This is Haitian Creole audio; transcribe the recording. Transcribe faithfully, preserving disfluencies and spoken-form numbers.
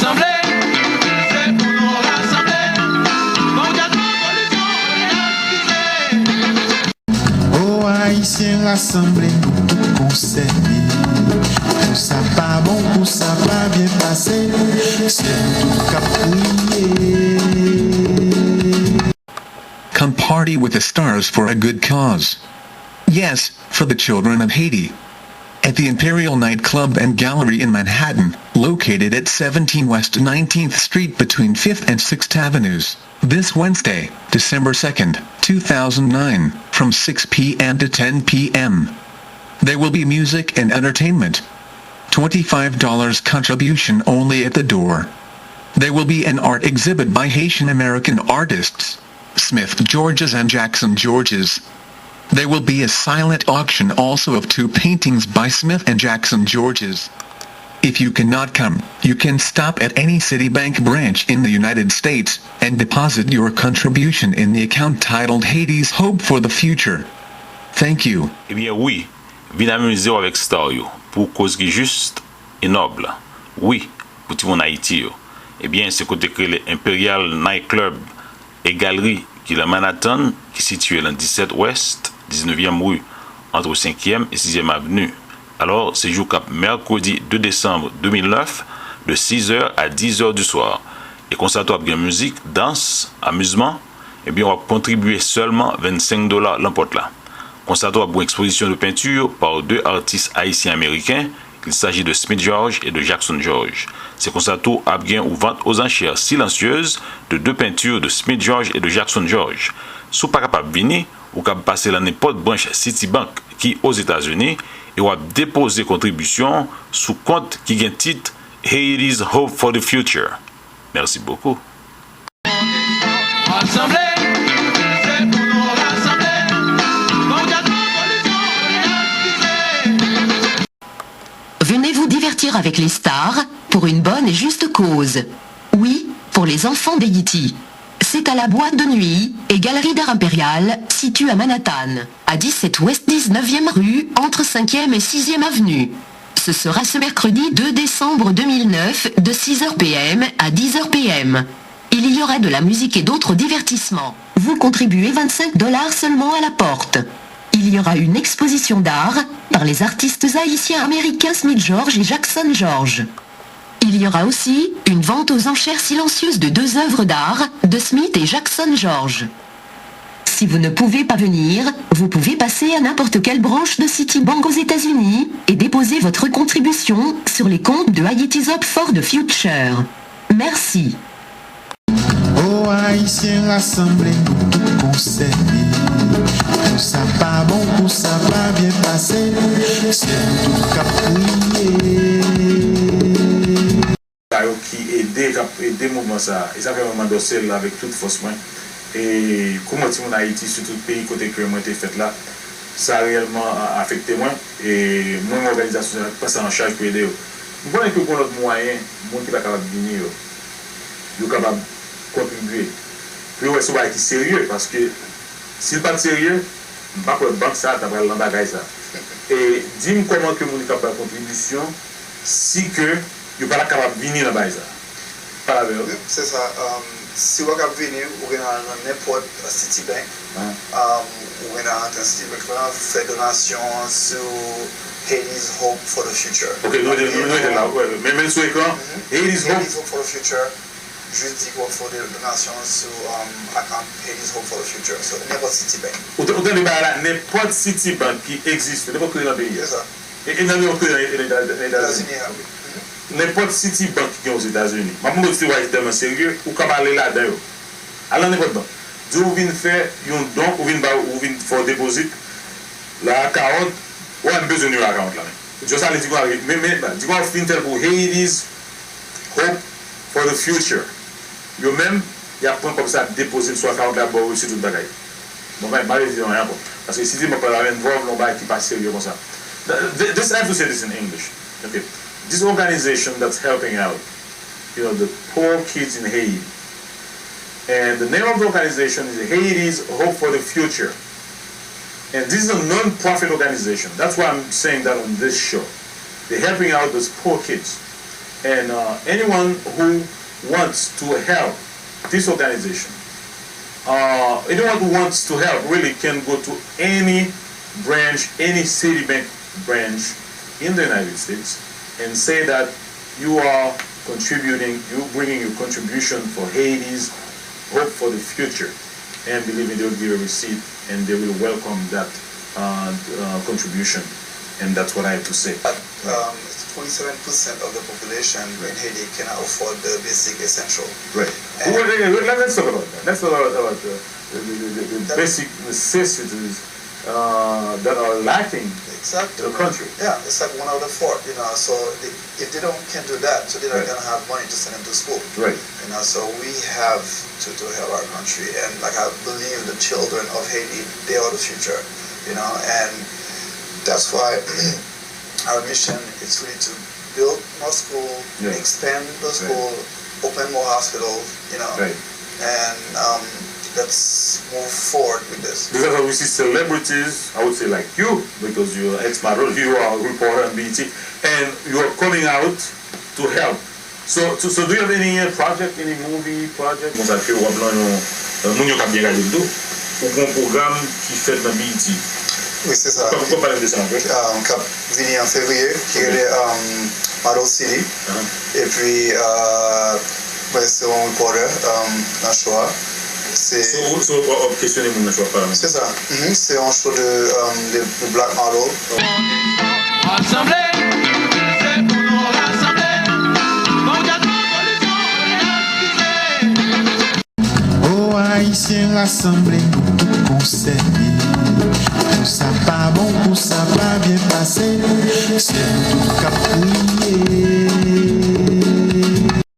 Sanble, se pou nou rasanble. Bon, dyaz revolisyon, O Ayisyen, rasanble nou tout konsène. Kou sa pa bon, kou sa pa byen pase, se nou tout k ap kriye. Come party with the stars for a good cause. Yes, for the children of Haiti. At the Imperial Nightclub and Gallery in Manhattan, located at seventeen West nineteenth Street between fifth and sixth Avenues, this Wednesday, December second, two thousand nine, from six p m to ten p m. There will be music and entertainment. Twenty-five dollars contribution only at the door. There will be an art exhibit by Haitian American artists, Smith Georges and Jackson Georges. There will be a silent auction also of two paintings by Smith and Jackson Georges. If you cannot come, you can stop at any Citibank branch in the United States and deposit your contribution in the account titled Haiti's Hope for the Future. Thank you. Ebyen wi, vin amize w avèk star yo pou koz ki jis e nòb. Wi, pou timoun Ayiti yo. Ebyen, se kote k rele Imperial Night Club et Galerie ki nan Manhattan, ki sitiye nan disèt West, diznevyèm ri, ant senkyèm e sizyèm avni. Alò, se jou k ap mèkredi de desanm de mil nèf, de sizè a dizè du soir. E konsa tou ap gen mizik, dans, amizman, ebyen w ap kontribye sèlman vennsenk dola lanpòt la. Konsa tou ap gen ekspozisyon de peinture par deux artistes haïtiens-américains, il s'agit de Smith George et de Jackson George. Se konsa tou ap gen ou vente aux enchères silencieuse de deux peintures de Smith George et de Jackson George. Si w pa kapab vini, ou kab pase nan nenpòt branch Citibank ki Ozetazini e w ap depoze kontribisyon sou kont ki gen tit Haiti's Hope for the Future. Merci beaucoup. Rasanble, se pou nou rasanble. Bon, gad revolisyon, Venez vous divertir avec les stars pour une bonne et juste cause. Oui, pour les enfants d'Haïti. C'est à la boîte de nuit et galerie d'art impérial, située à Manhattan, à dix-sept Ouest dix-neuvième rue, entre cinquième et sixième avenue. Ce sera ce mercredi deux décembre deux mille neuf, de six heures P M à dix heures P M. Il y aura de la musique et d'autres divertissements. Vous contribuez vingt-cinq dollars seulement à la porte. Il y aura une exposition d'art par les artistes haïtiens-américains Smith George et Jackson George. Il y aura aussi une vente aux enchères silencieuse de deux œuvres d'art de Smith et Jackson George. Si vous ne pouvez pas venir, vous pouvez passer à n'importe quelle branche de Citibank aux États-Unis et déposer votre contribution sur les comptes de Haiti's Hope for the Future. Merci. O Ayisyen, rasanble nou tout konsène. Kou sa pa bon, kou sa pa byen pase, se nou tout k ap kriye. Sa yo ki ede, k ap ede mouvman sa a. E sa fè mwen mande w sèl avèk tout fòs mwen. E kòman timoun Ayiti, sitou peyi kote ke mwen te fèt la, sa reyèlman a-, afekte mwen. E mwen, mwen òganizasyon sa pran sa an chaj pou ede yo. M konnen ke gen lòt mwayen, moun ki pa kapab vini yo, yo kapab kontribye. Pou yo wè se yon bagay ki serye, paske si l pa t serye, m pa kwè bank sa a ta pral nan bagay sa. E di m kòman ke moun ki ap bay kontribisyon, si ke yo pa t ap kapab vini nan bagay sa. Pale avè yo. Wi, se sa. Um, si w pa kab vini, ou gen al nan nenpòt Citibank. Ah. Um, ou gen al nan Citibank la, fè donasyon sou Haiti's Hope for the Future. Ok, nou rete, nou rete la. Wè, men, men sou ekran, Haiti's Hope. Haiti's Hope for the Future. Jis di ke w ap fè yon donasyon sou, um, account Haiti's Hope for the Future. So, nenpòt Citibank. Ou te, ou tande bagay la, nenpòt Citibank ki egziste, nenpòt kote nan peyi a. Se sa. E, e nan nenpòt kote nan, nan, nan Etazini. Etazini a, wi. Mhm. Nenpòt Citibank ki gen Ozetazini. M ap montre w si w pa tèlman serye, ou kapab ale ladan yo. Al nan nenpòt bank. Di w vin fè yon don, ou vin ba, ou vin fè yon depozit. La, account, ou pa bezwen nimewo account la menm. Just ale di w, men, men, di w fin fè l pou Haiti's Hope for the Future. Yo menm, y ap pran kòb sa, depoze l sou account la, ba w resi, tout bagay. Bon, mwen, m pa vle di anyen ankò. Paske si di mwen pa ta involve nan yon bagay ki pa serye konsa. Th-, th-, this, I have to say this in English. Okay. This organization that's helping out, you know, the poor kids in Haiti. And the name of the organization is Haiti's Hope for the Future. And this is a non-profit organization. That's why I'm saying that on this show. They're helping out those poor kids. And uh, anyone who wants to help this organization, uh, anyone who wants to help really can go to any branch, any Citibank branch in the United States, and say that you are contributing, you bringing your contribution for Haiti's hope for the future, and believe me, they'll give a receipt and they will welcome that uh, uh, contribution. And that's what I have to say. Um, twenty-seven percent of the population in Haiti cannot afford the basic essential. Right. Well, let- let's talk about that. Let's talk about, about the, the, the, the, the basic necessities uh, that are lacking in the Exactly. country. Yeah, it's like one out of four, you know. So they, if they don't can do that, so they're not Right. gonna have money to send them to school. Right. You know, so we have to, to help our country, and like I believe the children of Haiti, they are the future. You know, and that's why our mission is really to build more school, Yeah. expand the school, open more hospitals. You know, Right. and um, let's move forward with this. Because we see celebrities, I would say like you, because you're an ex-model, you are a reporter on B E T, and you are coming out to help. So, so, so do you have any uh, project, any movie project? Konsa ke w ap nan yon euh, moun yo k ap byen gade l tou, ou gen yon pwogram ki fèt nan B E T. Oui, c'est ça. Ou ka pale de sa anpil? Um, k ap vini an fevriye, ki rele um, Model City. Uh-huh. Epi, uh, mwen se yon reporter um, nan show a. Se So, so w ap kesyone moun nan chwa pa. Se sa. Mhm. Se yon show de, um, de, de black model. Rasanble, se pou nou rasanble. Ban w gad yon solisyon pou nou vize. O Ayisyen rasanble, nou tout konsène. Pou sa pa bon, pou sa pa byen pase, se nou